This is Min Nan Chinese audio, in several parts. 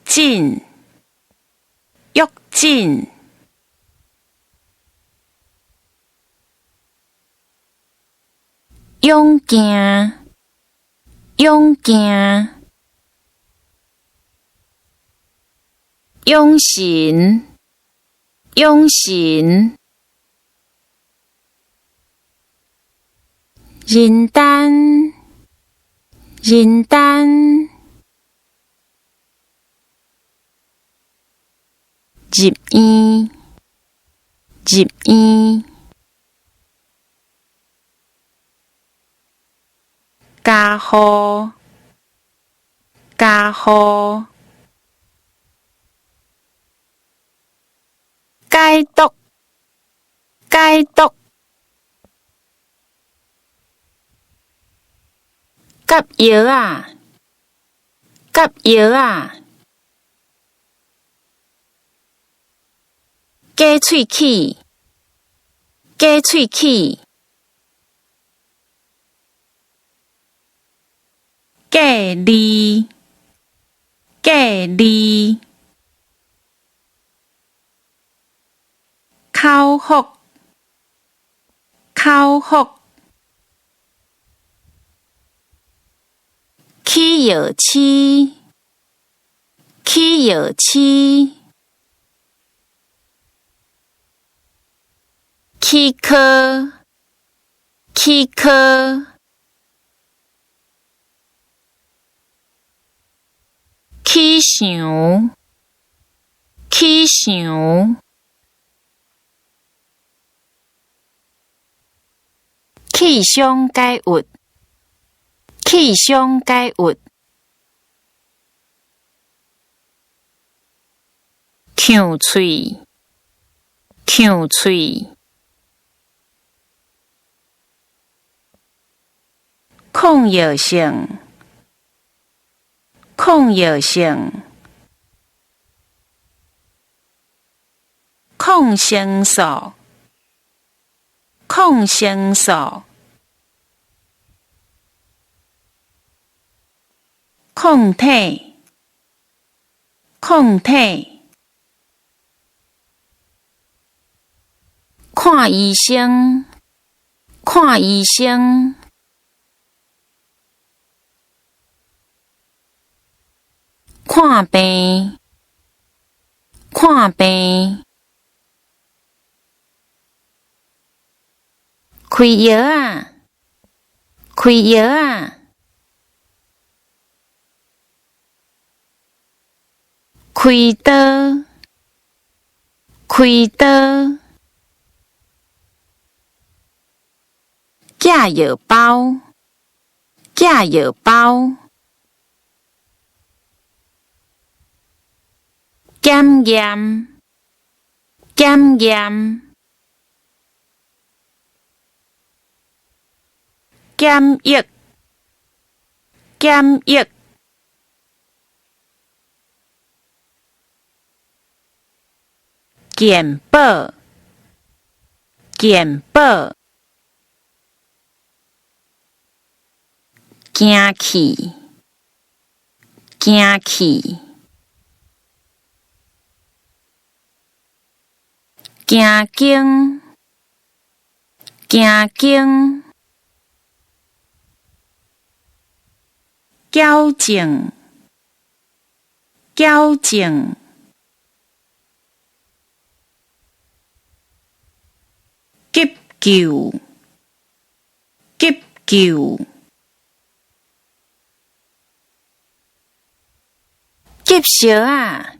診，約診。勇健，勇健。養神，養神。認單，認單。入院，入院。加護，加護。解毒，解毒。敆藥仔，敆藥仔。假喙齒，假喙齒。隔離，隔離。口福，口福。起藥鼠，起藥鼠。齒科，齒科。起想，起想。氣傷解鬱，氣傷解鬱。劵喙，劵喙。抗藥性，抗藥性。抗生素，抗生素。抗體，抗體。看醫生，看醫生。看病，看病。開藥仔，開藥仔。開刀，開刀。寄藥包，寄藥包。檢驗，檢驗。檢疫，檢疫。健保，健保。驚去，驚去。驚驚，驚驚。矯正，矯正。急救，急救。翕相仔，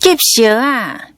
翕相仔。